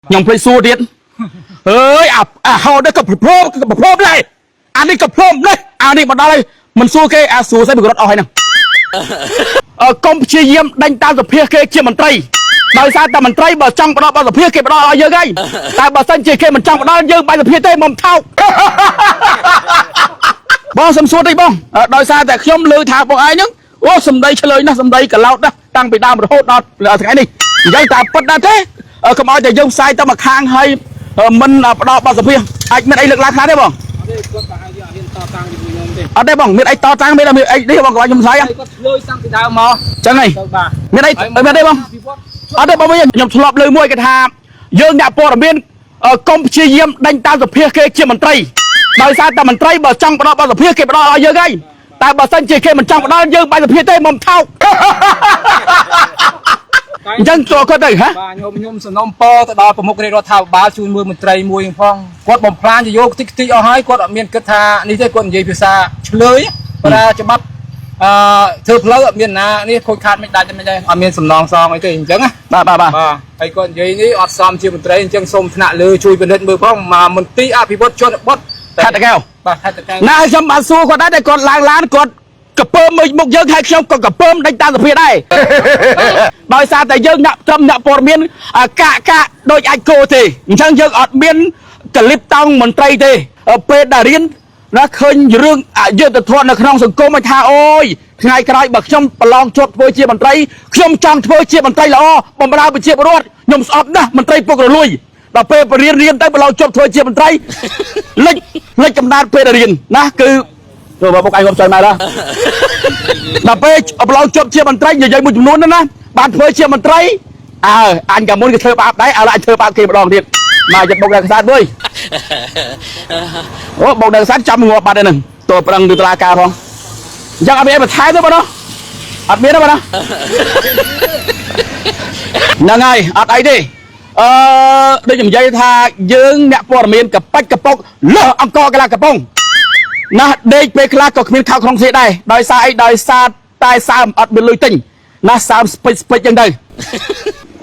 ខ្ញុំភ្លេចសួរទៀតអើយអាអាហោនេះក៏ប្រព្រំក៏ប្រព្រំដែរអានេះក៏ព្រមនេះអានេះមកដល់ហើយមិនសួរគេអាសួរស្អីវារត់អស់ហើយហ្នឹងអឺកុំព្យាយាមដេញតាមសភាគេជាមន្ត្រីដោយសារតែមន្ត្រីបើចង់ផ្ដល់បទសភាគេផ្ដល់ឲ្យយើងហើយតែបើសិនជាគេមិនចង់ផ្ដល់យើងបាយសភាទេមកថោក បងសំសួរតិចបងអឺដោយសារតែខ្ញុំលើថាបងឯងហ្នឹងអូសំដីឆ្លើយណាស់សំដីកឡោតណាស់តាំងពីដើមរហូតដល់ថ្ងៃនេះនិយាយតែពិតណាស់ទេអឺកុំឲ្យតែយើងផ្សាយទៅមកខាងហើយអឺមិនផ្ដល់បទសភាអាចមានអីលើកឡើងខ្លះទេបង អត់ទេគាត់ប្រហែលជាអត់ហ៊ានតតាំងជាមួយខ្ញុំទេ អត់ទេបងមានអីតតាំងមានអីនេះបងកុំឲ្យខ្ញុំផ្សាយ ហើយគាត់ឆ្លើយតាំងពីដើមមក ចឹងហើយ ទៅបាទ មានអីមានទេបង ពិវត្ត អត់ទេបងវិញខ្ញុំធ្លាប់លើមួយគេថាយើងអ្នកព័ត៌មានអឺកុំព្យាយាមដេញតាមសភាគេជាមន្ត្រីដោយសារតែមន្ត្រីបើចង់ផ្ដល់បទសភាគេផ្ដល់ឲ្យយើងហើយតែបើសិនជាគេមិនចង់ផ្ដល់យើងបាយសភាទេមកថោក អញ្ចឹងចូលគាត់ទៅហ៎ បាទខ្ញុំសំណុំពរទៅដល់ប្រមុខរាជរដ្ឋាភិបាលជួយមើលមន្ត្រីមួយផងគាត់បំផ្លាញយោគតិចតិចអស់ហើយគាត់អត់មានគិតថានេះទេគាត់និយាយភាសាឆ្លើយបើថាច្បាប់អឺធ្វើផ្លូវអត់មានណានេះខូចខាតមិនដាច់មិនដែរអត់មានសំណងសងអីទេអញ្ចឹងណា បាទបាទបាទ បាទហើយគាត់និយាយនេះអត់សមជាមន្ត្រីអញ្ចឹងសូមថ្នាក់លើជួយពិនិត្យមើលផងមកមន្ទីរអភិវឌ្ឍជនបទ ខេត្តតាកែវ បាទខេត្តតាកែវ ណាខ្ញុំបានសួរគាត់ដែរតែគាត់ឡើងឡានគាត់កពើមមើលមុខយើងហើយខ្ញុំក៏កពើមដេញតាមសភាដែរ ដោយសារតែយើងអ្នកត្រឹមអ្នកព័ត៌មានអាកាក់កាក់ដូចអាចគោទេអញ្ចឹងយើងអត់មានកលិបតោងមន្ត្រីទេអឺពេលដែលរៀនណាឃើញរឿងអយុត្តិធម៌នៅក្នុងសង្គមឲ្យថាអូយថ្ងៃក្រោយបើខ្ញុំប្រឡងជាប់ធ្វើជាមន្ត្រីខ្ញុំចង់ធ្វើជាមន្ត្រីល្អបម្រើប្រជាពលរដ្ឋខ្ញុំស្អប់ណាស់មន្ត្រីពុករលួយដល់ពេលបរៀនរៀនទៅប្រឡងជាប់ធ្វើជាមន្ត្រីលិចលិចកំណើតពេលដែលរៀនណាគឺចូលមកបុកឯងងប់ចុយម៉ែလား ដល់ពេលប្រឡងជាប់ជាមន្ត្រីនិយាយមួយចំនួនហ្នឹងណាបានធ្វើជាមន្ត្រីអើអញកាមុនគេធ្វើបាបដែរឥឡូវអញធ្វើបាបគេម្ដងទៀតមកចិត្តបុកដល់ខ្សែមួយអូបុកដល់ខ្សែចាំងាប់បាត់ហើយហ្នឹងតើប្រឹងទៅតុលាការផងអញ្ចឹងអត់មានអីបន្ថែមទេបងណាអត់មានទេបងណាហ្នឹងហើយអត់អីទេអឺដូចខ្ញុំនិយាយថាយើងអ្នកព័ត៌មានកប៉ាច់កប៉ុកលើសអង្គកលាកំប៉ុង ណាស់ដេកពេលខ្លះក៏គ្មានខោក្នុងស្លៀកដែរដោយសារអីដោយសារតែសើមអត់មានលុយទិញណាស់សើមស្ពេចស្ពេចចឹងទៅ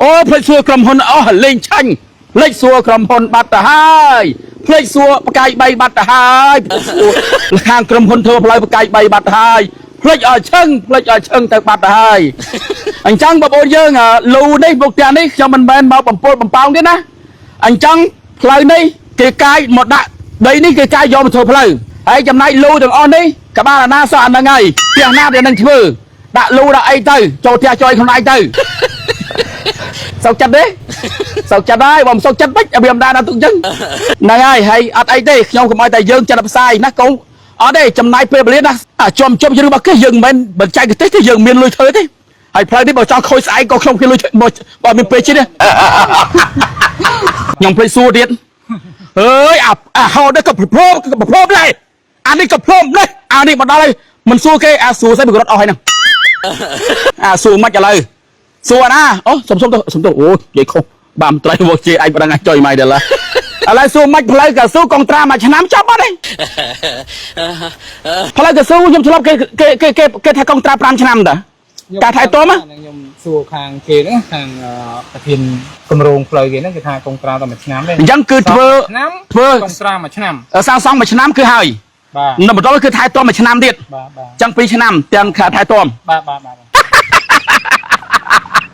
អូភ្លេចសួរក្រុមហ៊ុនអស់លេងឆាញ់ភ្លេចសួរក្រុមហ៊ុនបាត់ទៅហើយភ្លេចសួរបកាយ3បាត់ទៅហើយភ្លេចសួរខាងក្រុមហ៊ុនធ្វើផ្លូវបកាយ3បាត់ទៅហើយភ្លេចឲ្យឈឹងភ្លេចឲ្យឈឹងទៅបាត់ទៅហើយអញ្ចឹងបងប្អូនយើងអាលូនេះមុខផ្ទះនេះខ្ញុំមិនមែនមកបំពុលបំប៉ោងទេណាអញ្ចឹងផ្លូវនេះគេកាយមកដាក់ដីនេះគេកាយយកមកធ្វើផ្លូវហើយចំណែកលូទាំងអស់នេះក្បាលអាណាសោះអាហ្នឹងហើយផ្ទះណាដែលនឹងធ្វើដាក់លូដាក់អីទៅចូលផ្ទះចុយខ្លួនឯងទៅ សោកចិត្តទេសោកចិត្តហើយបើមិនសោកចិត្តមិនវាមិនដែរដល់ទុកអញ្ចឹងហ្នឹងហើយហើយអត់អីទេខ្ញុំកុំឲ្យតែយើងចិត្តផ្សាយណាកូនអត់ទេចំណាយពេលវេលាណាអាជាប់ជាប់រឿងរបស់គេយើងមិនមែនបញ្ចែកទេសទេយើងមានលុយធ្វើទេហើយផ្លូវនេះបើចង់ខូចស្អែកក៏ខ្ញុំមានលុយធ្វើបើបើមានពេលជាតិទេខ្ញុំភ្លេចសួរទៀតអើយអាអាហោនេះក៏ប្រព្រំក៏ប្រព្រំដែរអានេះក៏ព្រមនេះអានេះមកដល់ហើយមិនសួរគេអាសួរស្អីវារត់អស់ហើយហ្នឹងអាសួរមិនឥឡូវ សួរណាអូសុំសុំទៅសុំទៅអូនិយាយខុសបាទមន្ត្រីមកជាឯងប្រដឹងឯងចុយម៉ៃដល់ឥឡូវសួរមិនផ្លូវកស៊ូកុងត្រាមួយឆ្នាំចប់អត់ទេផ្លូវកស៊ូខ្ញុំធ្លាប់គេគេគេគេគេថាកុងត្រា5ឆ្នាំតាការថែទាំ ខ្ញុំសួរខាងគេហ្នឹងខាងប្រធានគម្រោងផ្លូវគេហ្នឹងគេថាកុងត្រាតែមួយឆ្នាំទេ អញ្ចឹងគឺធ្វើ ឆ្នាំ ធ្វើ កុងត្រាមួយឆ្នាំ សាងសង់មួយឆ្នាំគឺហើយ បាទ នៅបន្តគឺថែទាំមួយឆ្នាំទៀត បាទបាទ អញ្ចឹង2ឆ្នាំទាំងថែទាំ បាទបាទបាទ